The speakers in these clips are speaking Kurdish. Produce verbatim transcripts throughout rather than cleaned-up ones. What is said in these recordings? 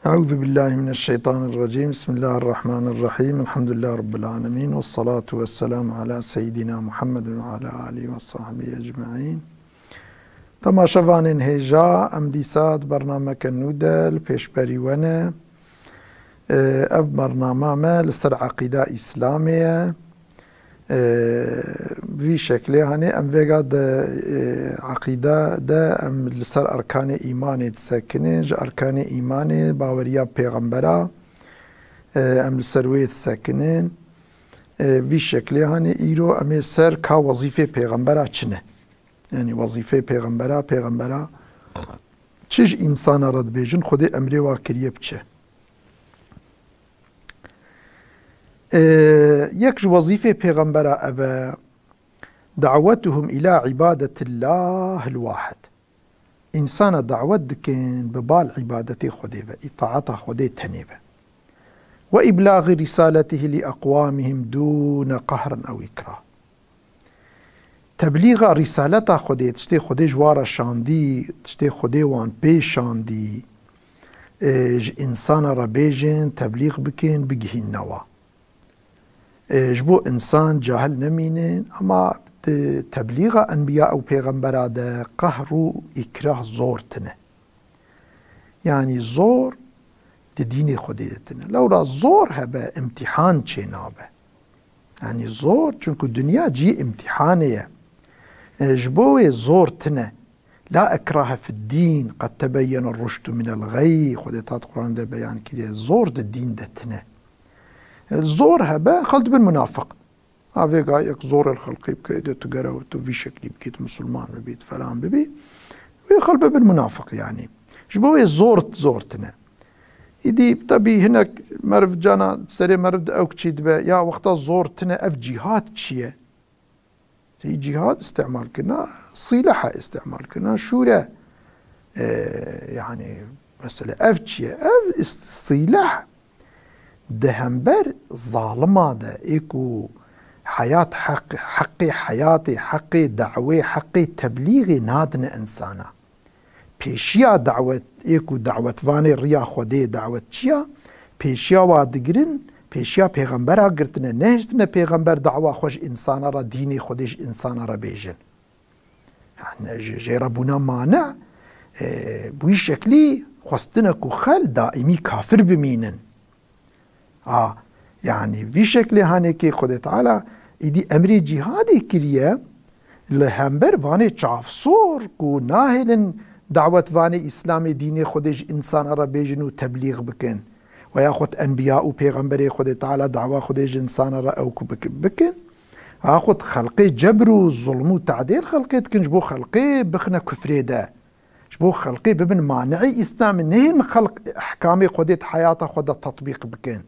Euzu billahi mineşşeytanirracim. Bismillahirrahmanirrahim. Elhamdülillahi rabbil alemin. Vessalatu vesselamu ala seyyidina Muhammedin ve ala alihi ve sahbihi ecmaîn. Temaşevanên hêja, em dîsa di bernameke nû de li pêşberî we ne. Ev bernama me li ser eqîda Îslamê ye. Vî şeklê hanê em vêga de, eqîda de em li ser erkanê îmanê disekinin. Ji erkanê îmanê baweriya pêxembera, em li ser wê disekinin. Vî şeklê hanê îro em ê ser ka wezîfê pêxembera çi ne? Yanî wezîfê pêxembera, pêxembera çi ji însana re dibêjin, Xwedê emrê wa kiriye bi çi? Ee, yek ji wezîfê pêxembera ev e, dawetuhum ila ibadetillah el-wahid. Însana dawet dikin bi bal îbadetê Xwedê ve, îtaeta Xwedê tenê ve. Ve îblâxi rîsaletihi li eqwamihim dûne qehrin ew îkrah. Teblîxa rîsaleta Xwedê, tiştê Xwedê ji wan re şandî, tiştê Xwedê wan pê şandî, e, ji însana re bêjin, teblîx bikin, bigihînine wa. E, ji bo însan cahil nemînin, ama di teblîxa enbiya û pêxembera de qehr û îkrah zor tine. Yanî zor di dînê Xwedê de tine. Lewra zor hebe, îmtîhan çênabe. Yanî zor, çunku dinya cihê îmtîhanê ye. E, ji bo wê zor tine. La ikrahe fid-dîn, qed tebeyyene ruşdu minel ğey, Xwedê ta di Quran de beyan kiriye. Zor di dîn de tine. E, zor hebe, xelk dibin munafiq. Ha, vêga yek zorê li xelkê bike, de tu gere tu vî şeklî bikî, tu misilman bibî, tu felan bibî. Wê xelk bibin munafiq yanî. Ji bo wê zor, zor tine. Îdî tebî hinek meriv cana serê meriv de ew çî dibe, ya wexta zor tine ev cîhad çi ye? Tê cîhad îstîmal kirina, sîleha îstîmal kirina, şûre. E, yanî, mesela ev çi ye? Ev îst-, sîleh di hember zalima de, ê ku heyat heq, heqê heyatê, heqê dawê, heqê teblîxê nadine însana. Pêşiya dawet, ê ku dawetvanê riya Xwedê dawetçiya, pêşiya wa digirin, pêşiya pêxembera girtine, nehiştine pêxember dawa xwe ji însana re, dînê Xwedê ji însana re bêjin. Yani, ji, jê re bûna mane, e, bi wî şeklî xwestine ku xel daîmî kafir bimînin. A, yanî vî şeklê hanekê Xwedê Teala îdî emrê cîhadê kiriye li hember vanê çavsor ku nahêlin dawetvanê Îslamê, dînê Xwedê ji însana re bêjin û teblîx bikin. Ve yaxud enbiya û pêxemberê Xwedê Teala dawa Xwedê ji însana re ew ku bik-, bikin. Yaxud xelqê cebr û zulm û tadê li xelqê dikin ji bo xelqê bixine kufrê de. Ji bo xelkê bibin mani'î Îslamê, nehên xelk ehkamê Xwedê di heyata xwe de tetbîq bikin.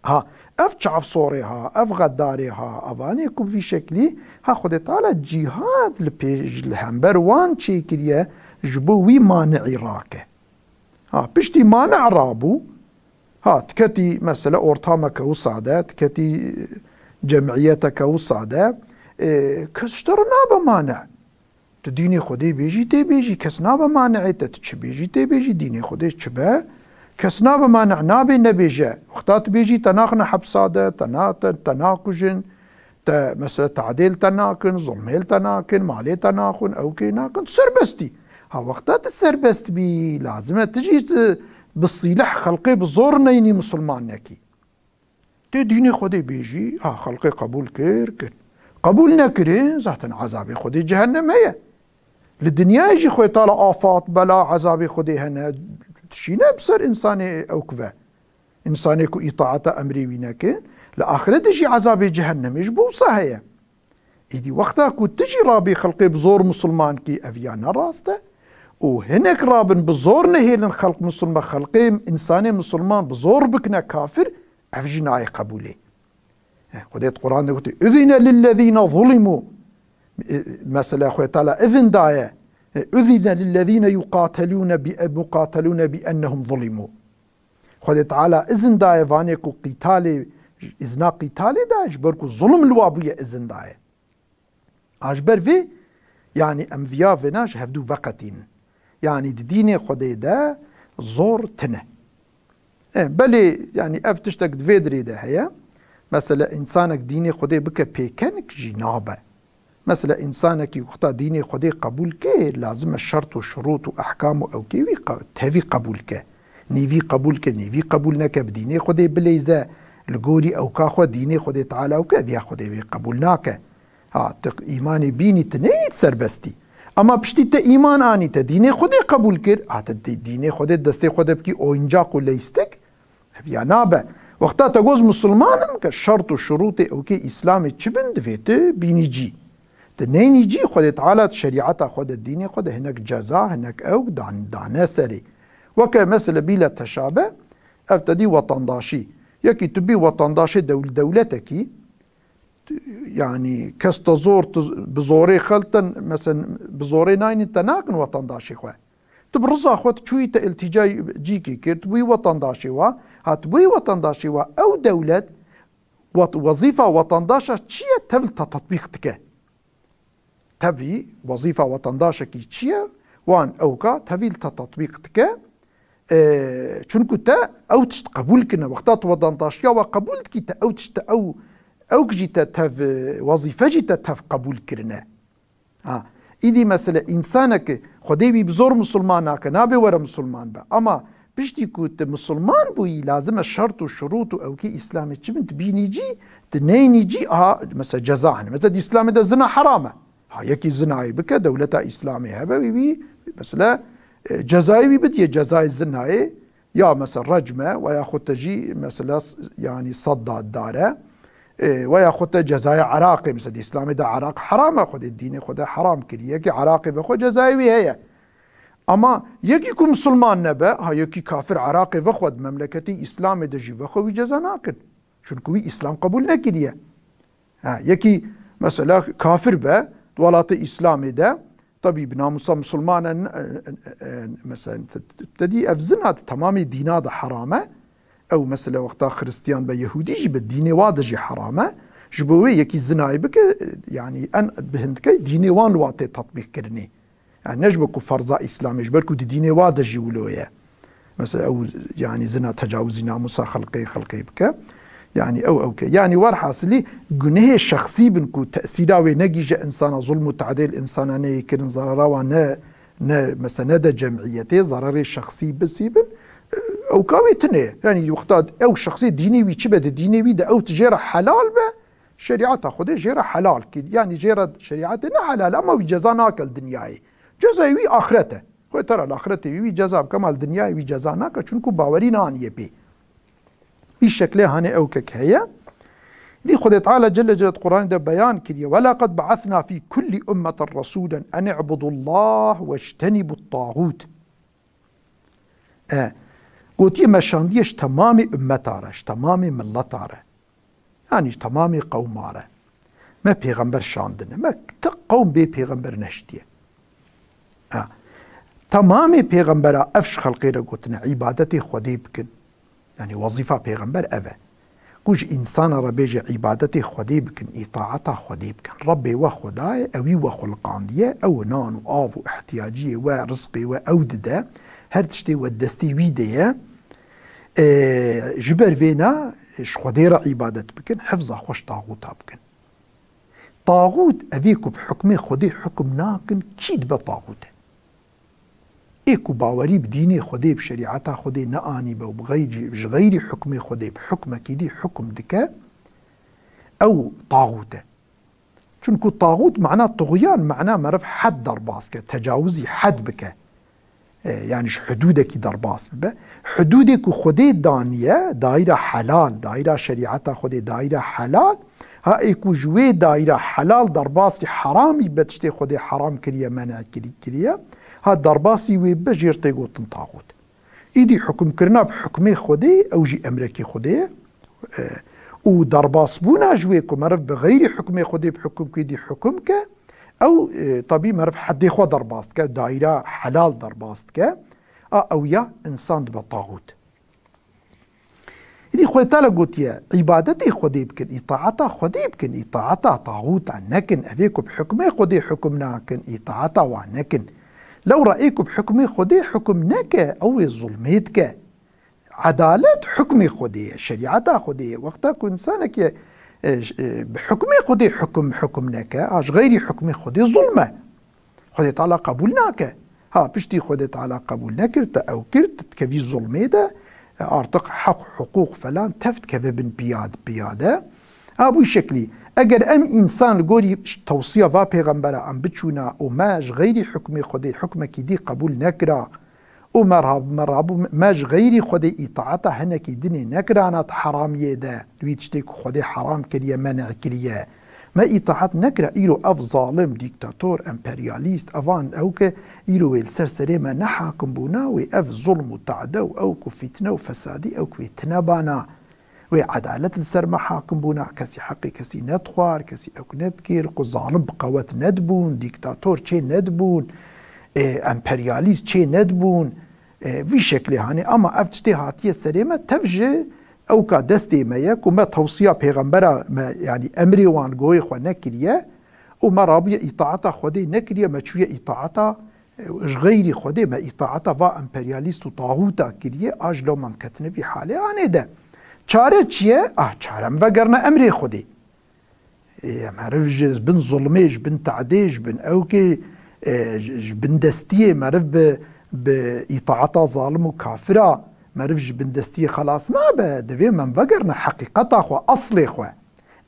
Ha, ev çavsorê ha, ev xedarê ha, evanê ku bi vî şeklî, ha Xwedê Teala cîhad li pêş, li hember wan çêkiriye, ji bo wî mani'î rake. Ha, piştî mani' rabû, ha, tiketî mesela ortameke wisa de, tiketî cemiyeteke wisa de, e, kes ji te re nabe mani'. Tu dînê Xwedê bêjî, tê bêjî, kes nabe mani'ê te, tu çi bêjî, tê bêjî, dînê Xwedê çi be, kes nabe mani', nabê nebêje. Wexta tu bêjî, te naxine hepsa de, te na-, te, te nakujin, te, mesela, tadê li te nakin, zulmê li te nakin, malê te naxwin, ew kê nakin, tu serbest î. Ha, wexta tu serbest bî, lazim e tu jî tu bi sîleh xelkê bi zor neyînî misilman nekî. Tê dînê Xwedê bêjî, ha, xelkê qebûl kir, kir. Qebûl nekirin, zaten ezabê Xwedê cehennem heye. Li dinyayê jî Xwedê Teala afat, bela, ezabê Xwedê hene, dişîne bi ser însanê ew ku ve. Însanê ku îtaeta emrê wî nekin, li axirete jî ezabê cehennemê ji bo wisa heye. Êdî wexta ku tu jî rabî xelkê bi zor misilman kî, ev ya ne rast e. Û hinek rabin bi zor nehêlin xelk misilma-, xelkê, însanê misilman bi zor bikine kafir, ev jî nayê qebûlê. Eh, Xwedê di Quran de gotiye, "Uzine lillezîne zulimû." E, mesela Xwedê Teala izin daye. E, "Uzine lillezîne yuqatelûne bi, muqatelûne bi ennehum zulimû." Xwedê Teala izin daye vanê ku qîtalê, izna qîtalê daye, ji ber ku zulm li wa bûye izin daye. A ji ber vê, yanî em viya vêna ji hevdû veqetînin. Yanî di dînê Xwedê de zor tine. E, belê, yanî ev tiştek di vê dirê de heye. Mesela, însanek dînê Xwedê bike pêkenik jî nabe. Mesela, însanekî wexta dînê Xwedê qebûl ke, lazim e şert û şurût û ehkam û ewkê wî qe-, tevî qebûl ke. Nîvî qebûl ke, nîvî qebûl neke, bi dînê Xwedê bileyze, li gorî ewka xwe dînê Xwedê Teala wike, ev ya Xwedê wê qebûl nake. Ha, tu îmanê bînî, tu neyî serbestî. Ama piştî te îman anî, te dînê Xwedê qebûl kir, ha, te dî-, dînê Xwedê destê xwe de bikî oyuncak û leystik, ev ya nabe. Wexta te got misilman im, ke şert û şurûtê ewkê Îslamê çi bin, divê tu bînî cî. Tu neynî cî, Xwedê Teala di şerîeta xwe de, dînê xwe de hinek ceza, hinek ewk dan-, dane serê. Weke mesela bîle teşabe, ev te dî wetandaşî. Yekî tu bî wetandaşê dewl-, dewletekî, yanî kes te zor, tu bi zorê xelten, mesela bi zorê naynin te nakin wetandaşê xwe. Tu bi riza xwe tu çûyî te îltîcayî cîkê kir, tu bûyî wetandaşê wa, ha tu bûyî wetandaşê wa, ew dewlet, wet-, wezîfa wetandaşa çi ye, tev li te tetbîq dike. Tevî wezîfa wetandaşekî çi ye? Wan ewka tevî li te tetbîq dike. E, çunku te ew tişt qebûl kirine. Wexta tu wetandaşiya we qebûl dikî, te ew tişt, te ew, ewk jî te tev, e, wezîfe jî te tev qebûl kirine. Ha. Îdî mesele, însanek Xwedê wî bi zor misilman nake, nabe were misilman be. Ama piştî ku tu misilman bûyî, lazim e şert û şurût û ewkê Îslamê çi bin, tu bînî cî, tu neynî cî, aha, mesela ceza hene. Mesela di Îslamê de zina heram e. Ha, yekî zinayê bike, dewleta Îslamê hebe, wî, wî, mesela, e, cezayê wî bidiye, cezayê zinayê, ya mesela recm e, we ya xwe te jî mesela s-, yanî sed da-, dare, e, we ya xwe te cezaya Iraqê, mesela di Îslamê de Iraq heram e, Xwedê dînê xwe de heram kiriye, yekî Iraqê be xwe cezayê wî heye. Ama yekî ku misilman nebe, ha yekî kafir Iraqê ve xwe di memleketê Îslamê de jî ve xwe wî ceza nakin. Çunku wî Îslam qebûl nekiriye. Ha, yekî mesela kafir be, di welatê Îslamê de, tabî bi namusa misilman e, n-, e, e, e, mesela te, te, te dî ev zina di temamê dîna de heram e. Ew mesela wexta Xiristiyan be, Yehûdî jî be, dînê wa de jî heram e. Ji bo wê yekî zinayê bike, e, yanî en bi hindikey dînê wan li wa tê tetbîq kirinê. Yani ne ji bo ku ferza Îslamê, ji ber ku di dînê wa de jî wilo ye. Mesela ew, yani zina tecawizî namusa xelqê, xelqê bike. Yani ew, ew ke. Yani werhasilî gunehê şexsî bin ku tesîra wê negîje insana, zulm û tadê li insana neyê kirin, zarara wan ne, ne, mesela ne de cemiyetê, zararê şexsî bisî bin, ew ka wê tune ye. Yani wexta ew şexsê dînê wî çi be, di dînê wî de ew tijê re helal be, şerîeta Xwedê jê re helal kir. Yanî jê re şerîetê ne helal e, ama wî ceza nake li dinyayê. Cezayê wî axiret e. Xwedê Teala li axiretê wî, wî ceza bike, ama li dinyayê wî ceza nake, çunku bawerî naniye pê. Vî şeklê hanê ew kek heye. Dî Xwedê Teala Celle Celaluhu Qur'anê de beyan kiriye, "Ve laqad ba'athna fî kullî ummetin rasûlen en i'budullah wectenîbut tağût." E, gotiye me şandiye ji temamê ummeta re, ji temamê milleta re. Yanî ji temamê qewma re. Me pêxember şandine. Me ti qewm bê pêxember neştiye. Ha. Temamê pêxembera ev ji xelqê re gotine, îbadetê Xwedê bikin. Yanî wezîfa pêxember ev e. Ku ji însana re bêje îbadetê Xwedê bikin, îtaeta Xwedê bikin. Rebbê we Xweda ye, ewî we xuliqandiye, ew nan û av û ihtiyaciyê we, rizqê we ew dide. Her tiştê we destê wî de ye. E, ji ber vêna ji Xwedê re îbadet bikin, hifza xwe ji taxûta bikin. Taxût, evê ku bi hukmê Xwedê hukum nakin, kî dibe taxût e? Ê ku bawerî bi dînê Xwedê, bi şerîeta Xwedê neanîbe û bi xeyrî, ji xeyrî hukmê Xwedê, bi hukmekî dî hukum dike, ew taxût e. Çunku taxût mana tuxyan, mana meriv hed derbas ke, tecawizî hed bike. E, yani ji hudûdekî derbas bibe. Hudûdê ku Xwedê daniye, daîra helal, daîra şerîeta Xwedê, daîra helal. Ha ê ku ji wê daîra helal derbasî heramî be, tiştê Xwedê heram kiriye, menê kirî-, kiriye. Ha derbasî wê bibe, jê re tê gotin taxût. Îdî hukmkirina bi hukmê Xwedê, ew jî emrekî Xwedê ye. E, û derbasbûna ji wê ku meriv bi xeyrî hukmê Xwedê bi hukum kê dî hukum ke, ew, e, tabî meriv hedê xwe derbas dike, daîra helal derbas dike. A ew ya însan dibe taxût. Îdî Xwedê Teala gotiye, îbadetê Xwedê bikin, îtaeta Xwedê bikin, îtaeta taxûta nekin. Evê ku bi hukmê Xwedê hukum nakin, îtaeta wan nekin. Lewra ê ku bi hukmê Xwedê hukum neke, ew ê zulmê dike. Edalet hukmê Xwedê ye, şerîeta Xwedê ye. Wexta ku însanekî, e, j-, e, bi hukmê Xwedê hukum, hukum neke, a ji xeyrî hukmê Xwedê zulm e. Xwedê Teala qebûl nake. Ha, piştî Xwedê Teala qebûl nekir, te ew kir, tu dikevî zulmê de, e, artıq heq, hiqûq falan tev dikeve bin piya-, piyade. Ha, bu şeklî. Eger em însan li gorî ş-, tewsiya va pêxembera em biçûna û me ji xeyrî hukmê Xwedê hukmekî dî qebûl nekira, û me ra-, me rabû, me ji xeyrî Xwedê îtaeta hinekî dinê nekirana di heramiyê de, di wî tiştê ku Xwedê heram kiriye, menê kiriye. Me îtaet nekira, îro ev zalim, dîktator, emperyalîst, evan ew ke îro wê li ser serê me ne hakim bûna, wê ev zulm û tade û ew ku fîtne û fesadî ew ku wê tine bana. Wê edalet li ser me hakim bûna, kesî heqê kesî nedixwar, kesî ewk nedikir, ku zalim bi qewet nedibûn, dîktator çê nedibûn, e, emperyalîst çê nedibûn, e, vî şeklê hanê. Ama ev tiştê hatiye serê me, tev ji ewka destê me ye, ku me tewsiya pêxembera me, yanî emrê wan goyê xwe nekiriye û me rabûye îtaeta Xwedê nekiriye, me çûye îtaeta Ji xeyrî Xwedê me îtaeta va emperyalîst û taxûta kiriye, a ji lo me em ketine vî halê anê de. Çare çi ye? Ah, çare em vegerine emrê Xwedê. Ê, meriv ji bin zulmê, ji bin tadê, ji bin ewkê, e, ji, ji bin destiyê meriv bi, bi îtaeta zalim û kafira meriv ji bin destiyê xelas nabe. Divê me em vegerine heqîqeta xwe, eslê xwe.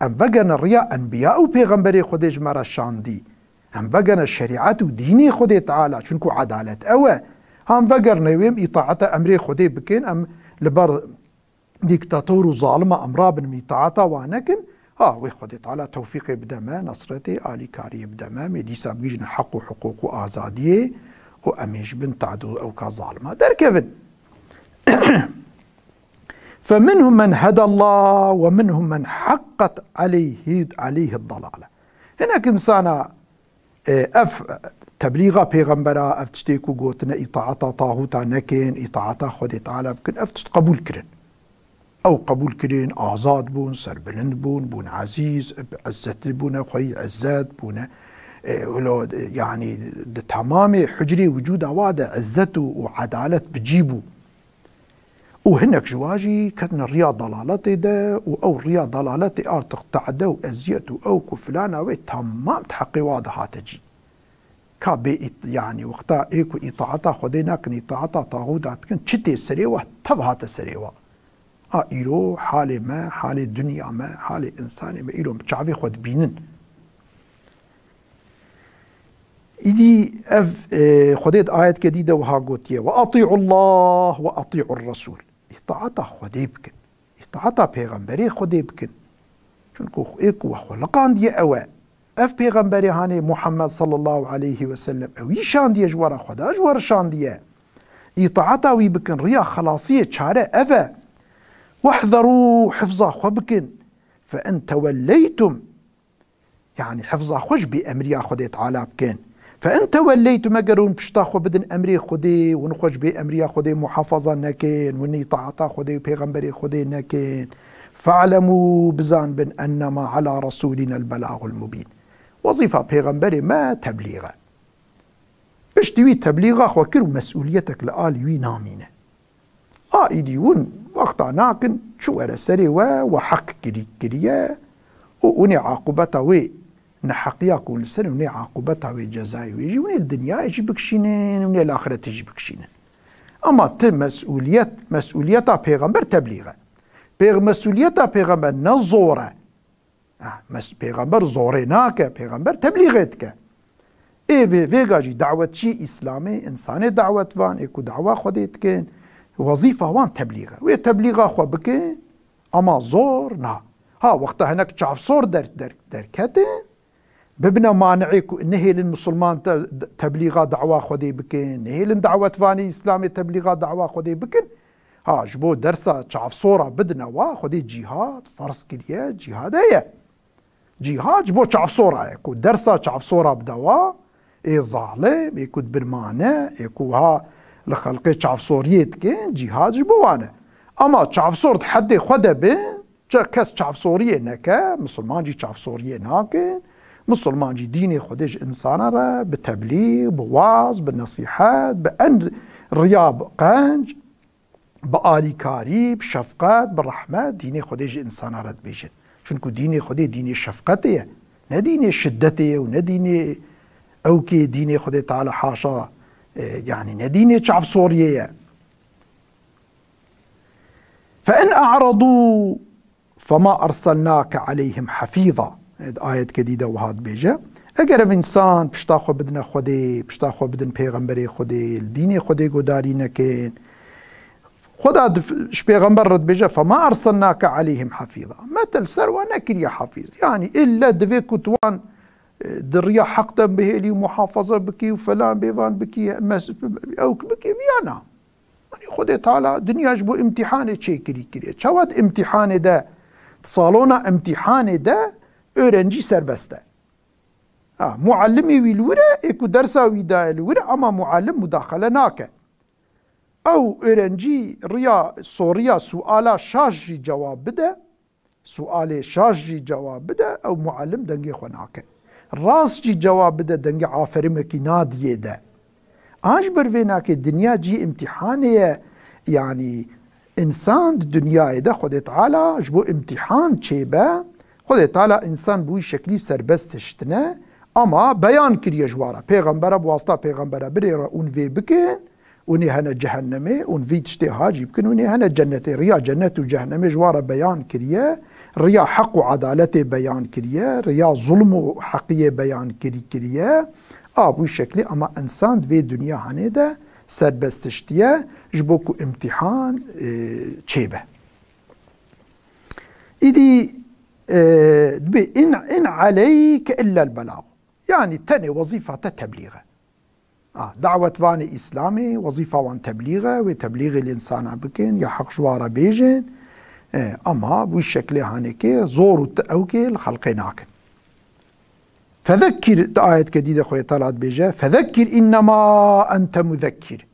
Em vegerine riya enbiya û pêxemberê Xwedê ji me re şandî. Em vegene şerîet û dînê Xwedê Teala, çunku edalet ew e. Em vegerne wê em îtaeta emrê Xwedê bikin, em li ber dîktator û zalima em rabin, em îtaeta wan nekin. Ha, wê Xwedê Teala tewfîqê bide me, nesretê, alîkariyê bide me, em ê dîsa bigihîjine heq û hiqûq û azadiyê û em ê ji bin tadû ewka zalima derkevin. فمنهم من هدى الله ومنهم من حقت عليه، عليه الضلالة. Hinek însana, e, ev teblîxa pêxembera, ev tiştê ku gotine îtaeta taxûta nekin, îtaeta Xwedê Teala bikin, ev tişt qebûl kirin. Ew qebûl kirin, azad bûn, serbilind bûn, bûn ezîz, izzetli bûne, xweyî izzet bûne. E, wilo, e, yanî di temamê hucrê wicûda wa de izzet û, û edalet bi cî bû. Û hinek ji wa jî ketine riya dalaletê de û ew riya dalaletê artıq tade û eziyet û ew ku filana wê temam di heqê wa de hate cî. Ka bê ît-, yanî wexta ê ku îtaeta Xwedê nakin, îtaeta taxûda dikin, çi tê serê wa, tev hate serê wa. A îro halê me, halê dinya me, halê însanê me îro em bi çavê xwe dibînin. Îdî ev, e, Xwedê di ayetke dî de wiha gotiye, "Ve atî'ullah ve atî'ur-resûl." Îtaeta Xwedê bikin. Îtaeta pêxemberê Xwedê bikin. Çunku ê ku we xwe liqandiye ew e. Ev pêxemberê hanê Muhammed sallallahu aleyhi ve sellem, ew yî şandiye ji we re, Xweda ji we re şandiye. Îtaeta wî bikin, riya xelasiyê çare ev e. "Wehzerû", hifza xwe bikin. "Fe in tewelleytum", Yanî hifza xwe ji bêemriya Xwedê Teala bikin. Fe in tewelleytum, eger hûn pişta xwe bidin emrê Xwedê, hûn xwe ji bêemriya Xwedê muhafaza nekin, hûn îtaeta Xwedê û pêxemberê Xwedê nekin. Fe'lemû, bizanbin, ennema ala resûlînel belagul mubîn. Wezîfa pêxemberê me teblîg e. Piştî wî teblîga xwe kir û mesûliyetek li alî wî namîne. A îdî hûn wexta nakin çi were serê we, we heq kirî-, kiriye û hûn ê aqûbeta wê neheqiya ku hûn li ser, hûn ê aqûbeta wê cezayê wê jî, hûn ê li dinyayê jî bikişînin, hûn ê li axiretê jî bikişînin. Ama ti mesûliyet, mesûliyeta pêxember teblîg e. Pêx-, mesûliyeta pêxember ne zor e. Ah, mes-, pêxember zorê nake, pêxember teblîxê dike. Ê vê, vêga jî dawetçî Îslamê, însanê dawetvan, ê ku dawa Xwedê dikin, wezîfa wan teblîx e. Wê teblîxa xwe bikin, ama zor na. Ha, wexta hinek çavsor der-, der-, derketin, bibine mani'ê ku nehêlin misilman te-, teblîxa dawa Xwedê bikin, nehêlin dawetvanê Îslamê teblîxa dawa Xwedê bikin, Ha, ji bo dersa çavsora bidine wa, Xwedê cîhad ferz kiriye, cîhad heye. Cîhad ji bo çavsora ye, ku dersa çavsora bide wa, ê zalim, ê ku dibirmane, ê ku ha li xelqê çavsoriyê dikin, cîhad ji bo wan e. Ama çavsor di heddê xwe de bin, çi kes çavsoriyê neke, misilman jî çavsoriyê nakin, misilman jî dînê Xwedê ji însana re bi teblîg, bi waz, bi nesîhet, bi en riya, bi qenc, bi alîkarî, bi şefqet, bi rehmet dînê Xwedê ji insana re dibêjin. Çunku dînê Xwedê dînê şefqetê ye. Ne dînê şiddetê ye û ne dînê ewkê dînê Xwedê Teala haşa, e, yanî ne dînê çavsoriyê ye. Fe in a'radû fema erselnake aleyhim hafîza. Ayetke dî de wiha dibêje. Eger ev însan pişta xwe bidine Xwedê, pişta xwe bidin pêxemberê Xwedê, li dînê Xwedê guhdarî nekin, Xweda dif-, ji pêxember re dibêje, fema erselnake aleyhim hafîza. Me te li ser wan nekiriye hafîz. Yanî ille divê ku tu wan, e, di riya heq de bihêlî û muhafaza bikî û felan bêvan bikî, mes-, ewk bikî, viya na. Yanî Xwedê Teala dinya ji bo îmtîhanê çêkirî kiriye. Çawa di îmtîhanê de, di salona îmtîhanê de öğrenci serbest e. Ha, muallimê wî li wir e, ê ku dersa wî daye li wir e, ama muallim mudaxele nake. Ew öğrenci riya soriya suala şaş jî cewab bide, sualê şaş jî cewab bide, ew muallim dengê xwe nake. Rast jî cewab bide, dengê aferimekî nadiyê de. A ji ber vê nake dinya cî îmtîhanê ye, yanî însan di dinyayê de Xwedê Teala ji bo îmtîhan çêbe, Xwedê Teala însan bi wî şeklî serbest tiştine, ama beyan kiriye ji wa re. Pêxembera bi wasta pêxembera birê re hûn vê bikin, hûn ê hene cehennemê, hûn vî tiştê hacî bikin, hûn ê hene cennetê. Riya cennet û cehennemê ji wa re beyan kiriye, riya heq û edaletê beyan kiriye, riya zulm û heqiyê beyan kirî kiriye. A bi wî şeklî ama însan di vê dinya hanê de serbest tiştiye ji bo ku îmtîhan, e, çêbe. Îdî, e, dibê in, in aleyke illa el belag. Yanî tenê wezîfa te teblîg e. A, dawetvanê Îslamê, wezîfa wan teblîg e, wê teblîgê li însana bikin, ya heq ji wan re bêjin. E, ama wî şeklê hanekê zor û ti ewkê li xelqê nakin. Fezekkir, di ayetke dî de Xwedê Teala dibêje, fezekkir innema ente muzekkir.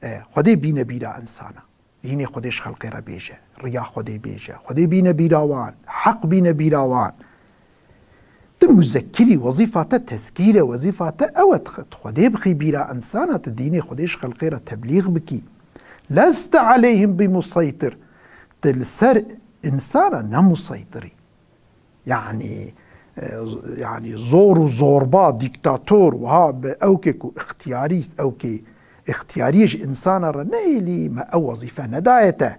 E, Xwedê bîne bîra insana. Dînê Xwedê ji xelqê re bêje. Riya Xwedê bêje. Xwedê bîne bîra wan. Heq bîne bîra wan. Tu muzekkirî, wezîfa te tezkîr e, wezîfa te ew e, tu Xwedê bixî bîra insana, tu dînê Xwedê ji xelqê re teblîg bikî. Leste aleyhim bi museytir. Tu li ser insana ne museytirî. Yanî, e, yanî zor û zorba, dîktator, wiha bi ewkê ku îxtiyarî, ewkê îxtiyariyê ji însana re nehêlî, me ew wezîfe nedaye te.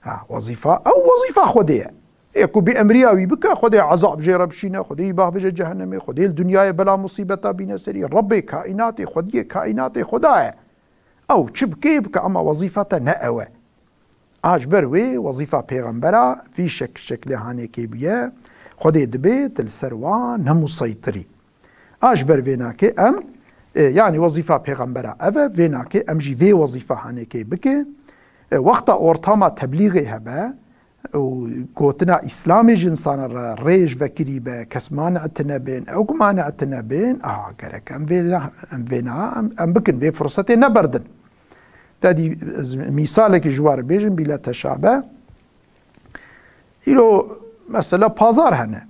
Ha, wezîfa, ew wezîfa Xwedê ye. Ê ku bêemriya wî bike, Xwedê ezab jê re bişîne, Xwedê wî bavêje cehennemê, Xwedê li dinyayê bela musîbeta bîne serî, Rebbê kaînatê, Xwediyê kaînatê Xweda ye. Ew çi bike bike, ama wezîfa te ne ew e. A ji ber wê wezîfa pêxembera vî şek-, şeklê hanekê bûye, Xwedê dibê tu li ser wan ne museytirî. A ji ber vê nake em, e, yanî wezîfa pêxembera ev e, vê nake em jî vê wezîfa hanekê bikin. E, wexta ortama teblîgê hebe, û gotina Îslamê ji insana re rêj vekirî be, kes mani'tine bên, ew ku mani'tine bên, aha, gerek em vê, em vê na, em, em bikin, vê firsetê neberdin. Te dî ez mîsalekî ji we re bêjim, bîle teşabe. Îro mesela pazar hene.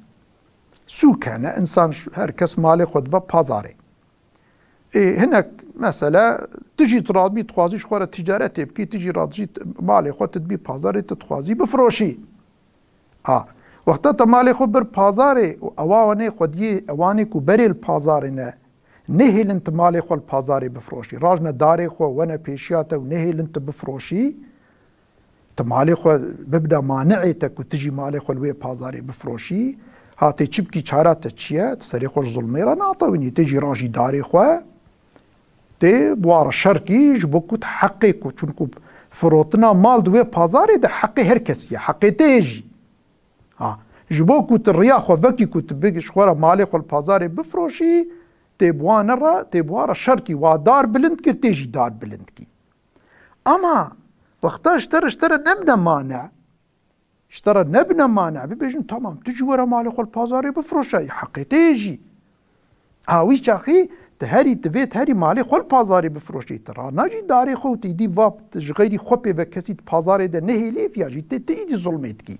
Sûk hene, insan ş-, her kes malê xwe dibe pazarê. Ê, hinek mesele, tu jî tu radibî dixwazî ji xwe re ticaretê bikî, tu jî radijî t-, malê xwe tu dibî pazarê tu dixwazî bifiroşî. A, wexta te malê xwe bir pazarê û ewa wanê xwediyê, ewanê ku berê li pazarê ne, nehêlin tu malê xwe li pazarê bifiroşî. Rajne darê xwe, wene pêşiya te û nehêlin tu bifiroşî. Tu malê xwe bibde mani'ê te ku tu jî malê xwe li wê pazarê bifiroşî, ha tê çi bikî, çara te çi ye? Tu serê xwe ji zulmê re natewînî, tê jî rajî darê xwe, tê bi wa re şer kî, ji bo ku tu heqê ku, çunku firotina mal di wê pazarê de heqê her kesî ye, heqê te ye jî. Ha, ji bo ku tu riya xwe vekî ku tu bigî ji xwe re malê xwe li pazarê bifiroşî, tê bi wa ne re, tê bi wa re şer kî, wa dar bilind kir, tê jî dar bilind kî. Ama wexta ji te re, ji te re nebine mane, ji te re nebine mane, bibêjin, tamam, tu jî were malê xwe li pazarê bifiroşe, heqê te ye jî. A wî çaxî tu herî, tu vê tu herî malê xwe li pazarê bifiroşî, tu ranajî darê xwe û tu îdî va ji xeyrî xwe pê ve kesî di pazarê de nehêlî, viya jî tê tu îdî zulmê dikî.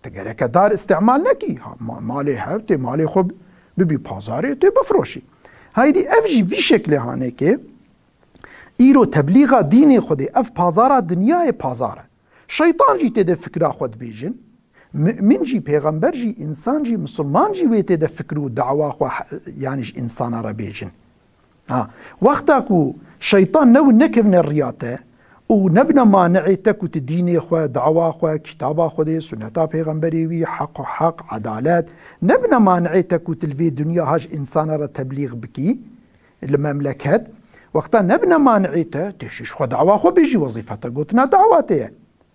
Te gereke dar îstîmal nekî. Ha, ma-, malê hev tê malê xwe bibî pazarê, tê bifiroşî. Haydî ev jî vî şeklê hanekê Îro teblîxa dînê Xwedê ev pazara dinyayê pazar e. Şeytan jî tê de fikra xwe dibêjin. Mu'min jî, pêxember jî, însan jî, misilman jî wê tê de fikr û dawa xwe he-, yanî ji însana re bêjin. Ha, wexta ku şeytan ne û nekevne riya te û nebine mani'ê te ku tu dînê xwe, dawa xwe, kitaba Xwedê, sunneta pêxemberê wî, heq û heq, edalet, nebine mani'ê te ku tu li vê dinya ha ji însana re teblîx bikî, li memleket, wexta nebine mani'ê te, tê jî ji xwe dawa xwe bêjî, wezîfa te gotina dawa te ye.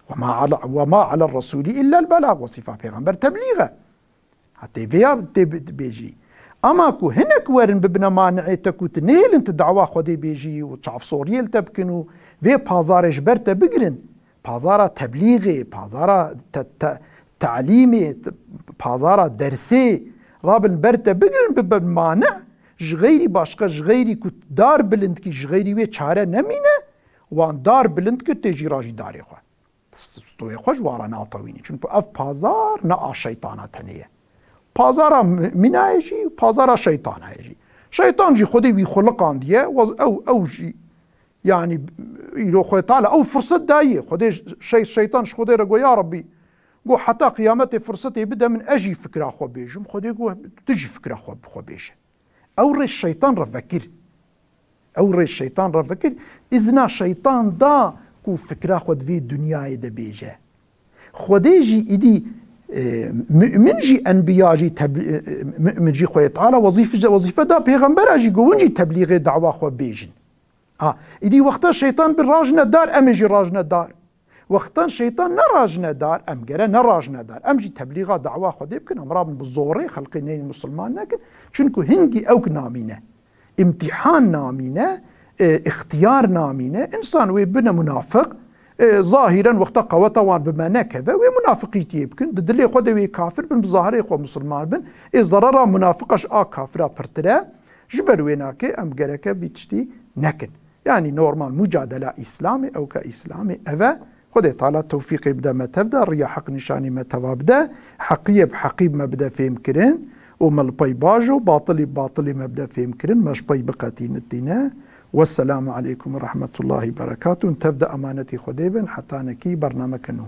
Ve ma ala, ve ma ala resûlî illa el belag, wezîfa pêxember teblîx e. Ha, tê vêya tê bi-, bêjî. Ama ku hinek werin bibine mani'ê te ku tu nehêlin tu dawa Xwedê bêjî û çavsoriyê li te bikin û vê pazarê ji ber te bigirin, pazara teblîxê, pazara te-, te-, telîmê, te-, pazara dersê rabin ber te bigirin, bibin mane, ji xeyrî başqa, ji xeyrî ku dar bilind kî, ji xeyrî wê çare nemîne, wan dar bilind kir tê jî rajî darê xwe. Stoyê xwe ji wan re natewînî. Çunku ev pazar ne a şeytana tenê ye. Pazara mumina ye jî, pazara şeytana ye jî. Şeytan jî Xwedê wî xuliqandiye, waz-, ew, ew jî, yanî, îro Xwedê Teala ew firset daye. Xwedê şey-, şeytan ji Xwedê re got, "Ya Rabbî," got, "heta qiyametê firsetê bide min, ez jî fikra xwe bêjim." Xwedê got, "Tu jî fikra xwe bi xwe bêje." Ew rê şeytan re vekir. Ew rê şeytan re vekir. Îzna şeytan da ku fikra xwe di vê dinyayê de bêje. Xwedê jî îdî, e, mu'min jî, enbiya jî, teb-, e, mu'min jî Xwedê Teala wezîfe, wezîfe da pêxembera jî ku hûn jî teblîxê dawa xwe bêjin. Ha, îdî wexta şeytan bi rajne dar, em ê jî rajne dar. Wextan şeytan nerajne dar, em gere nerajne dar. Em jî teblîxa dawa Xwedê bikin, em rabin bi zorê xelkê neyên musulman nekin. Çunku hingî ewk namîne. Îmtîhan namîne, e, îxtiyar namîne. Însan wê bine munafiq, e, zahîren wexta qeweta wan bi me nekeve, wê munafiqîtiyê bikin. Di dilê xwe de wê kafir bin, bi zahirê xwe musulman bin. Ê zerera munafiqa ji a kafira pirtir e. Ji ber wê nake em gereke vî tiştî nekin. Yanî normal mucadela Îslamê, ewka Îslamê ev e. Xwedê Teala tewfîqê bide me tev de, riya heq nîşanî me teva bide, heqiyê bi heqî me bide fêhmkirin û me li pey bajo, batilî bi batilî me bide fêhmkirin, me ji pey biqetînitîne. Wesselamu aleykum ve rahmetullahi berekatuh. Tev de emanetî Xwedê bin, hetanekî bernameke nû.